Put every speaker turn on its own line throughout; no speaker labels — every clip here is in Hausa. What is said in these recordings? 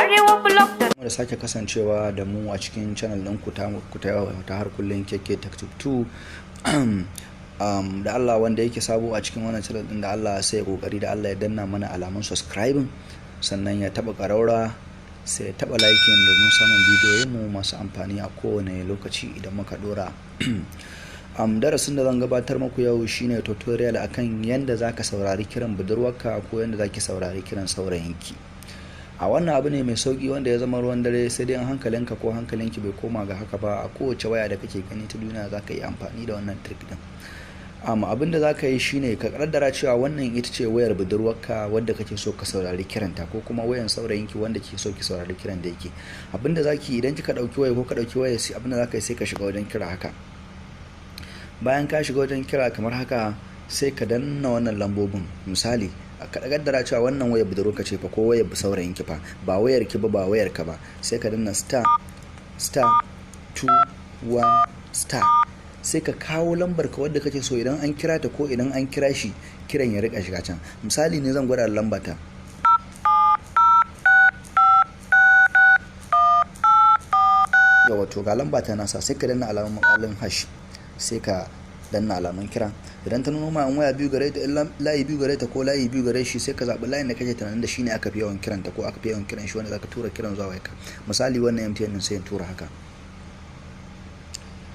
Arewablog.com.
Da sake kasancewa da mu a cikin channel ɗin ku ta ta har kullun KK Tech 2. Da Allah wanda yake sabo a cikin wannan channel ɗin, da Allah sai ya kokari da Allah ya danna mana alamun subscribing, sannan ya taba ƙaraura, sai ya taba liking domin samun bidiyoyin mu masu amfani a kowane lokaci idan muka dora. Darasin da zan gabatar muku yau shine tutorial akan yanda zaka saurari kiran budurwarka ko yanda zaki saurari kiran saurayinki. A wannan abu ne mai sauki wanda ya zama ruwan dare, sai dai hankalinka ko hankalinki bai koma ga haka ba. A kowace waya da kake gani ta duniya zaka yi amfani da wannan trick din. Amma abin da zaka yi shine ka kaddara cewa wannan ita ce wayar budurwarka wadda kake so ka saurari kiranta, ko kuma wayan saurayinki wanda kike so ki saurari kiran da yake. Abin da zaki, idan kika dauki waya ko ka dauki waya, sai abin da zaka yi, sai ka shiga wajen kira haka. Bayan ka shiga wajen kira kamar haka, sai ka danna wannan lambobin. Misali, ka kaddara cewa wannan wayar budurwarka ce fa ko wayar saurayinki fa, ba wayar ki ba, ba wayar ka ba. Sai ka danna **21*, sai ka kawo lambar ka wadda kake so idan an kira ta ko idan an kira shi kiran ya rika shiga can. Misali ne, zan gwada lamba ta. Yawa, to ga lamba ta nasa. Sai ka danna alamun alin hash, sai ka danna alamun kira. Idan ta nuna ma waya biyu gare ta, layi biyu gare ta ko layi biyu gare shi, sai ka zaɓi layin da kake tunanin da shine aka fi yawan kiranta ko aka fi yawan kiran shi, wanda zaka tura kiran zuwa wayarka. Misali, wannan MTN din, sai in tura haka.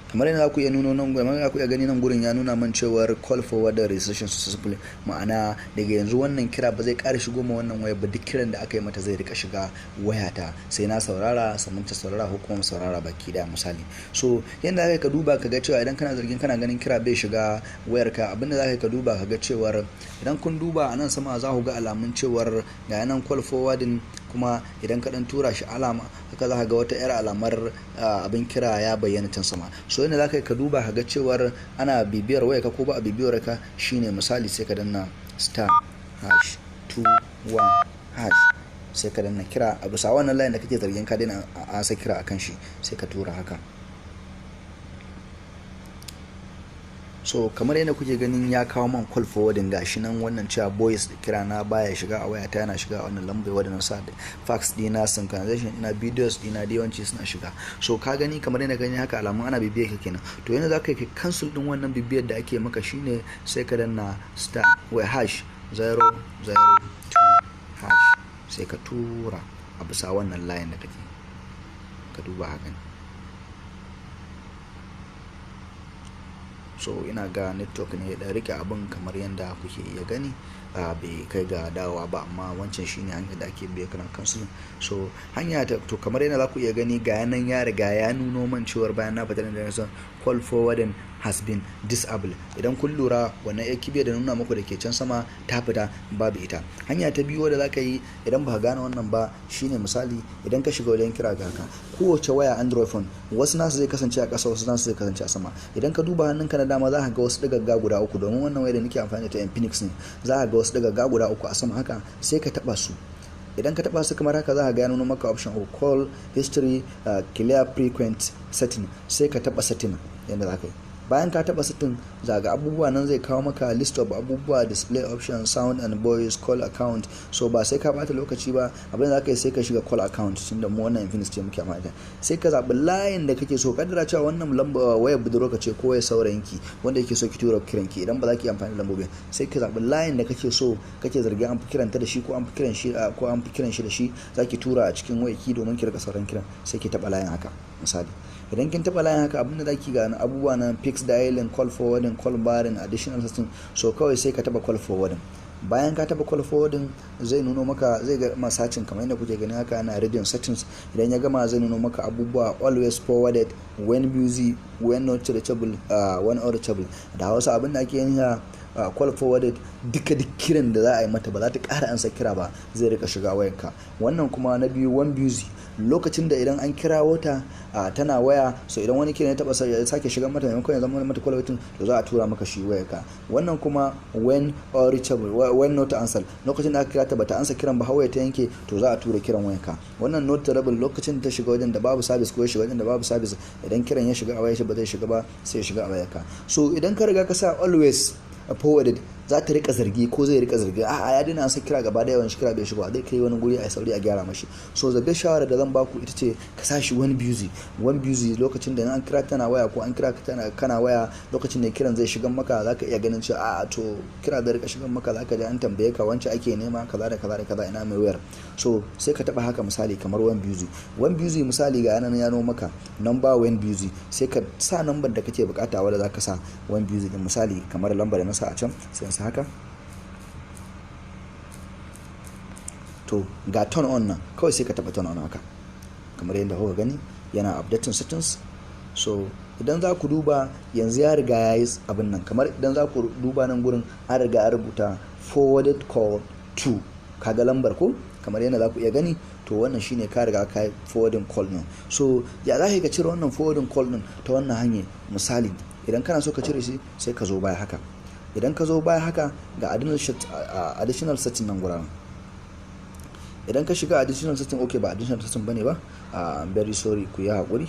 Kamar yadda za ku iya nuno nan, kamar za ku iya gani nan gurin, ya nuna man cewar "call forward registration successfully". Ma'ana, daga yanzu wannan kira ba zai ƙara shigo ma wannan waya ba. Duk kiran da aka yi mata zai rika shiga wayata, sai na saurara, sannan ta saurara ko kuma saurara baki daya, misali. So yadda za ka duba ka ga cewa idan kana zargin kana ganin kira bai shiga wayarka, abinda za ka duba ka ga cewar idan kun duba a nan sama, za ku ga alamun cewar ga nan call forwarding. Kuma idan ka dan tura shi alama haka, za ka ga wata yar alamar abin kira ya bayyana can sama. So yadda za ka ka duba ka ga cewar ana bibiyar wayarka ko ba a bibiyar ka shine, misali, sai ka danna *#21#, sai ka danna kira a bisa wannan layin da kake zargin ka daina ansa kira akan shi, sai ka tura haka. So kamar yadda kuke ganin, ya kawo man call forwarding, gashi nan wannan cewa voice kira na baya shiga a wayata, yana shiga a wannan lambar wadda na sa. Fax dina, synchronization ina, videos dina da yawanci suna shiga. So ka gani, kamar yadda gani haka, alamun ana bibiyar ka kenan. To yanda zaka yi cancel din wannan bibiyar da ake maka shine sai ka danna star wai #002#, sai ka tura a bisa wannan layin da kake ka duba hakan. So ina ga network ne ya rike abin, kamar yadda kuke iya gani, bai kai ga dawowa ba. Amma wancan shine hanyar da ake biya kan cancel. So hanya ta to, kamar yadda za ku iya gani, ga nan ya riga ya nuno man cewar bayan na fita da nasan "call forwarding has been disabled". Idan kun lura, wannan ya kibiyar da nuna muku da ke can sama ta fita, babu ita. Hanya ta biyu da za ka yi idan ba ka gane wannan ba shine, misali, idan ka shiga wajen kira ga haka, kowace waya Android phone, wasu nasu zai kasance a ƙasa, wasu nasu zai kasance a sama. Idan ka duba hannunka na dama, za ka ga wasu ɗigagga guda uku. Domin wannan waya da nake amfani da ta Infinix ne, za ka ga wasu ɗigagga guda uku a sama haka, sai ka taɓa su. Idan ka taba su kamar haka, za ka ga ya nuna maka option of call history, clear frequent setting. Sai ka taba setting. Yadda za ka yi, bayan ka taba setting, za ga abubuwa nan, zai kawo maka list of abubuwa: display option, sound and voice, call account. So ba sai ka bata lokaci ba, abin da za ka yi, sai ka shiga call account, tunda mu wannan Infinix ce muke amfani da. Sai ka zaɓi layin da kake so. Kaddara cewa wannan lamba wayar budurwarka ce ko wayar saurayinki wanda yake so ki tura kiranki. Idan ba za ki yi amfani da lambobin, sai ka zaɓi layin da kake so, kake zargi an fi kiranta da shi ko an fi kiran shi ko an fi kiran shi da shi, za ki tura a cikin wayarki domin ki rika sauran kiran. Sai ki taɓa layin haka. Misali, idan kin taɓa layin haka, abinda zaki ga abubuwa na fixed dialing, call forwarding, call barring, additional system. So kawai sai ka taɓa call forwarding. Bayan ka taba call forwarding, zai nuno maka, zai ga searching kamar yadda kuke gani haka, ana reading settings. Idan ya gama, zai nuno maka abubuwa: always forwarded, when busy, when not reachable, when unreachable. Da Hausa, abin da ake yin call forwarded, duka duk kiran da za a yi mata ba za ta ƙara ansa kira ba, zai rika shiga wayanka. Wannan kuma na biyu, when busy, lokacin da idan an kira wata tana waya, so idan wani kiran ya taba sake shiga mata, maimakon ya zama mata call waiting, to za a tura maka shi wayarka. Wannan kuma when unreachable, when not answer, lokacin da aka kira ta bata ansa kiran ba, hawaye ta yanke, to za a tura kiran wayanka. Wannan not reachable, lokacin da ta shiga wajen da babu service ko ya shiga wajen da babu service, idan kiran ya shiga a wayar ba zai shiga ba, sai ya shiga a wayarka. So idan ka riga ka sa always forwarded, za ta rika zargi ko zai rika zargi, a'a, ya daina ansa kira gaba da yawan shi, kira bai shigo, zai kai wani guri a sauri a gyara mashi. So the best shawara da zan baku ita ce ka sa shi when busy. When busy, lokacin da an kira tana waya ko an kira tana kana waya, lokacin da kiran zai shigan maka, zaka iya ganin cewa a'a, to kira zai rika shigan maka, zaka ji an tambaye ka wance ake nema, kaza da kaza da kaza, ina mai wayar. So sai ka taba haka, misali kamar when busy. When busy, misali ga yanan ya maka number when busy, sai ka sa number da kake bukata wanda zaka sa when busy din. Misali kamar lambar da na sa a can, sai in sa haka. To ga turn on nan, kawai sai ka taba turn on haka. Kamar yadda kuka gani, yana updating settings. So idan za ku duba yanzu, ya riga ya yi abin nan. Kamar idan za ku duba nan gurin, an riga an rubuta "forwarded call to". Kaga lambar ko, kamar yadda za ku iya gani. To wannan shine ka riga ka forwarding call din. So ya za ka cire wannan forwarding call din ta wannan hanyar? Misali idan kana so ka cire shi, sai ka zo baya haka. Idan ka zo baya haka, ga additional setting nan guraren. Idan ka shiga additional setting, okay, ba additional setting bane ba, I'm very sorry, ku yi hakuri.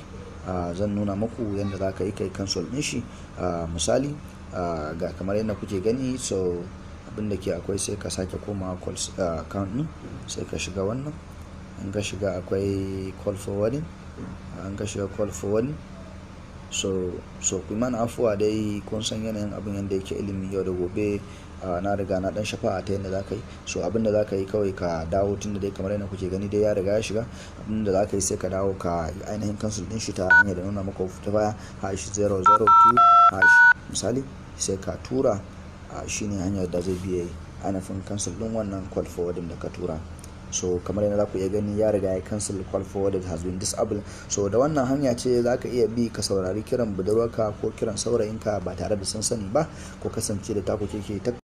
Zan nuna muku yadda za ka yi kai cancel din shi. Misali ga kamar yadda kuke gani. So abin da ke akwai, sai ka sake koma call account din, sai ka shiga wannan. In ka shiga, akwai call forwarding. In ka shiga call forwarding, so ku mana afuwa dai, kun san yanayin abin yadda yake, ilimi yau da gobe. Na riga na dan shafa a ta yadda za ka yi. So abin da za ka yi, kawai ka dawo, tun da dai kamar yadda kuke gani dai ya riga ya shiga. Abin da za ka yi, sai ka dawo ka ainihin cancel din shi ta hanyar da nuna maka ta baya, #002#. Misali sai ka tura, shine hanyar da zai biye ainihin cancel din wannan call forwarding da ka tura. So kamar yadda za ku iya gani, ya riga ya cancel, "Call forwarded has been disabled." So da wannan hanya ce za ka iya bi ka saurari kiran budurwarka ko kiran saurayinka ba tare da sun sani ba, ko kasance da taku keke.